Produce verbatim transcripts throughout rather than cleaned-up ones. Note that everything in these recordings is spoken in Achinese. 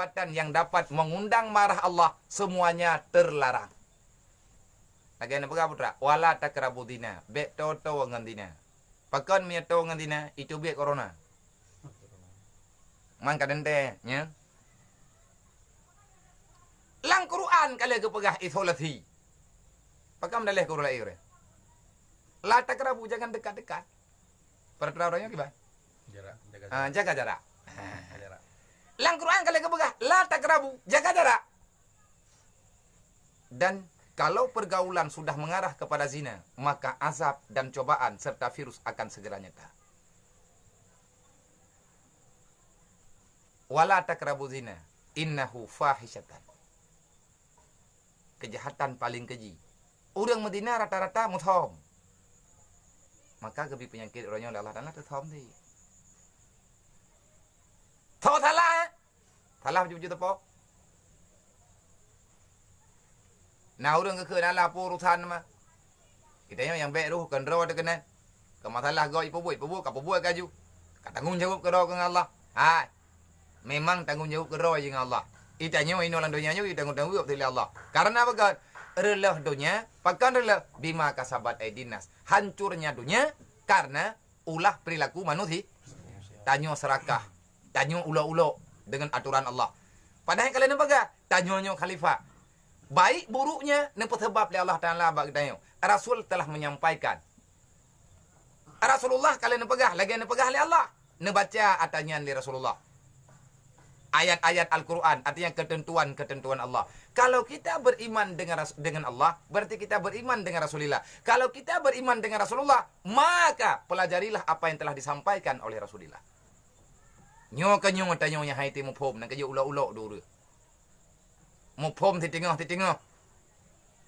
perbuatan yang dapat mengundang marah Allah, semuanya terlarang. Lagèe na peugah putra, "Wala taqrabu zina," bèk toe-toe ngon zina. Pakon meunyoe toe ngon zina, iteubiet corona. Man ka teuntèe, nya. Lam Quran ka lheueh geupeugah isolasi. Pakon meudaleh keu ureueng laén? "La taqrabu," jangan dekat-dekat. Peraturan uroe nyoe kiban? Jarak, jaga Ah, jarak. Jaga jarak. Jaga jarak. Lam Quran ka lheueh geupeugah, "La taqrabu," jaga jarak. Dan kalau pergaulan sudah mengarah kepada zina, maka azab dan cobaan serta virus akan segera nyata. "Wala taqrabu zina, innahu fahisyatan." Keujahatan paleng keuji. Ureueng meuzina rata-rata muthom. Maka geubri peunyakét uroe nyoe lé Allah Taala teuthom cit. Tho salah, eh? Salah bacut-bacut teupok. Na ureueng geukheun Allah peue urosan mah. Geutanyoe nyang bèk roh kon droe teuh keunan. Keu masalah goe ipeubuet, ipeubuet ka peubuet ka ju. Ka tanggong jaweueb keudroe keu ngon Allah. Hai. Memang tanggong jaweueb keudroe jih ngon Allah. Geutanyoe inoe lam donya nyoe tanggong jaweueb lé Allah. Karena pakon? Reuloh donya, pakon reuloh? Bima kasabat aidin nas. Hancurnya dunia karena ulah perilaku manusia. Tanyoe serakah, tanyoe ulok-ulok dengan aturan Allah. Padahai ka lheueh neupeugah, tanyoe nyoe khalifah. Baik buruknya neupeusabab lé Allah Taala bak geutanyoe. Rasul telah menyampaikan. Rasulullah ka lheueh neupeugah, lagèe neupeugah lé Allah. Neubaca ata nyan lé Rasulullah. Ayat-ayat Al-Quran, artinya ketentuan-ketentuan Allah. Kalau kita beriman dengan Ras-, dengan Allah, berarti kita beriman dengan Rasulullah. Kalau kita beriman dengan Rasulullah, maka pelajarilah apa yang telah disampaikan oleh Rasulullah. Nyoe keuh nyoe tanyoe nyang hai teuh muphom, nyang keuh jeuet ulok-ulok dulu. Muphom siteungoh-siteungoh.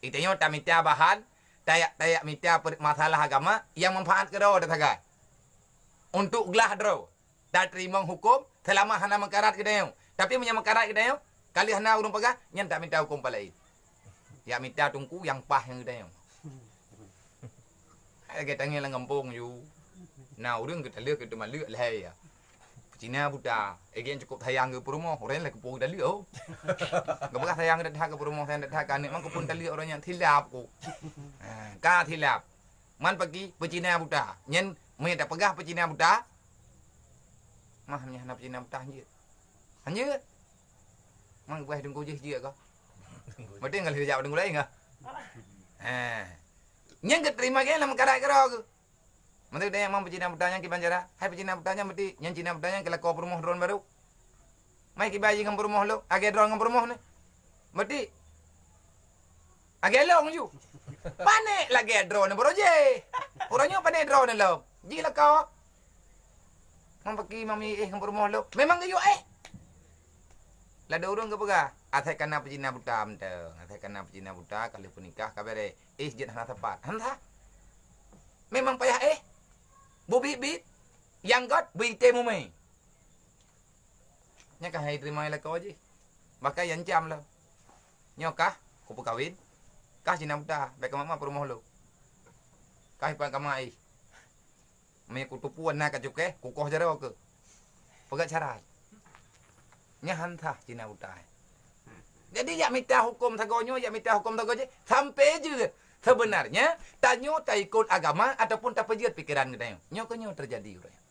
Geutanyoe tamita bahan, tajak-tajak mita per-, masalah agama nyang manfaat keudroe teuh sagai. Untuk glah droe. Tateurimong huköm seulama hana meukarat geutanyoe. Tapi meunyoe meukarat geutanyoe, ka lheueh hana ureueng peugah, nyan tamita huköm pah laén. Jak mita teungku nyang paih ngon geutanyoe. Hai lagèe tangieng lam gampông ju. Na ureueng geutaleuek keu teuma leuek lhèe ya. Cina buta, eh, geuh cukôp sayang keu peurumoh, ureueng laén keupeue geutaleuek, oh. Geupeugah sayang that-that keu peurumoh, sayang that-that keu aneuk, man keupeue taleuek ureueng nyan, silap ku. Ha, ka silap. Man paki peucina buta. Nyan meunyoe tapeugah peucina buta, mah nyan hana peucina buta hanjeuet. Hanjeuet. Man geupeugah teungku jih jeuet kah? Berarti ngon lheueh jak teungku laén kah? Ha. Nyan geuteurima geuh lam meukarat keudroe geuh. Meuteuk dayah mang peucina buta nyan kiban cara. Hai peucina buta nyan meuti, nyan cina buta nyan keu lakoe peurumoh droen barô. Mai kiban jih ngon peurumoh lôn, lagèe droen ngon peurumoh nyoe. Meuti. Lagèe lôn ju. Panéh lagèe droen nyoe barô jih. Uroe nyoe panéh droen nyoe lôn. Jih lakoe. Mang paki mang miéh ngon peurumoh lôn. Memang geuyue éh. Ladôm ureueng geupeugah, asai kana peucina buta mantong. Asai kana peucina buta, ka lheueh peunikah, ka bèrèh. Éh jeuet hana sapat. Hana. Memang payah éh. Beubiet-biet. Nyang göt beuitem umé. Nyan ka hai teurimong lakoe jih. Bahkan iancam lom. Nyoe kah kupeukawen, kah cina buta, bèk kama-ma peurumoh lôn. Kah ipan kama ih. Meunyoe kuteupue na ka cukéh, kukoh jaroe keuh. Peugah cara. Nyan han sah cina buta. Jadi jak mita huköm sagoe nyoe, jak mita huköm sagoe jih, sampai jeuet. Sebenarnya, tanyoe taikot agama ataupun tapeujeuet pikeran geutanyoe. Nyoe keuh nyoe teujadi uroe nyoe.